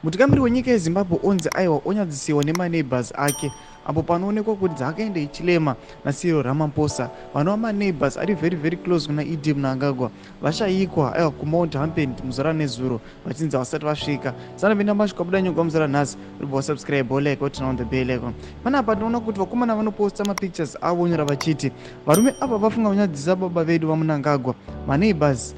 Mutungamiri wenyika yeZimbabwe onzi aiwa onyadzisiwa nemaneighbors ake apo panoonekwa kuti Hakainde Hichilema naCyril Ramaphosa, vanova maneighbors ari very very close kuna ED Mnangagwa, vashayikwa aiwa kuMount Hampden muzuva nezuro, vachinzi vasati vasvika. Sanapinda masvika buda nyogwa muzuva nhasi, ribva wasubscribe, like, turn on the bell icon. Panapa tinoona kuti vakomana vanoposta mapictures avo, vonyora vachiti varume ava vafunga kunyadzisa baba vedu vaMnangagwa, maneighbors,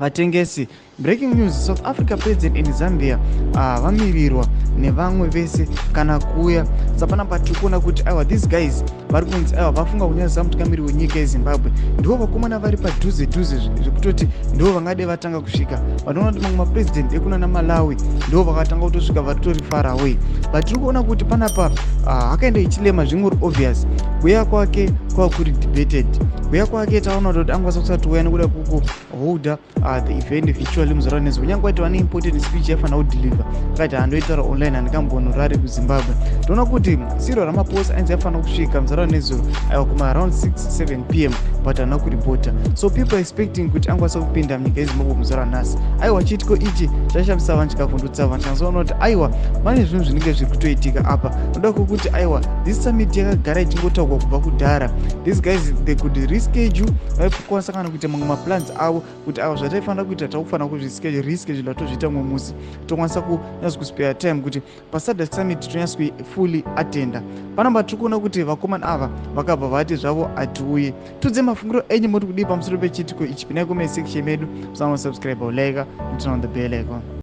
vatengesi. Breaking news: South Africa president in Zambia vamirirwa nevamwe vese kana kuuya. Sapanapa tiri kuona kuti aiwa, these guys vari kunzi aiwa vafunga kunyadzisa mutungamiri wenyika yeZimbabwe. Ndivo vakomana vari padhuze dhuze, zvekutoti ndivo vangade vatanga kusvika. Vanoona kuti mamwe mapresident ekunana Malawi ndivo vakatanga kutosvika, varitori far away. But tiri kuona kuti panapa Hakainde Hichilema, zvimwe uri obvious, kuuya kwake kwava kuri debated. Kuuya kwake taona kuti angakwanisa kusatouya nekuda kwekuholda the event virtually muzuva nezuro. Kunyange waiti vane important speech yafanira kudeliver, akati handoitaura online, handikambonorari kuZimbabwe. Toona kuti Cyril Ramaphosa ainzi yafanira kusvika muzuva nezuro aiwa kuma around 6 7 p.m., but haana kuripota. So people expecting kuti angakwanisa kupinda munyika yeZimbabwe muzuva ranhasi. Aiwa, chiitiko ichi chashamisa vanhu, chikavhundutsa vanhu. Chanozoona kuti aiwa, pane zvinhu zvinenge zviri kutoitika apa noda kwokuti aiwa, this summit yakagara ichingotaurwa kubva kudhara. These guys, they could reschedule, vaikwanisa kana kuita mamwe maplans avo kuti aiwa, zvataifanira kuita takufanira kuzvireschedule, tozviita mumwe musi, tokwanisa kunyatso kuspare time kuti paSADC summit tonyatso fully attenda. Panamba tiri kuona kuti vakomana ava vakabva vati zvavo hatiuye. Tudze mafungiro enyu, moti kudii pamusoro pechiitiko ichi? Pinai comment section medu, musanosubscribe, like, turn on the bell icon.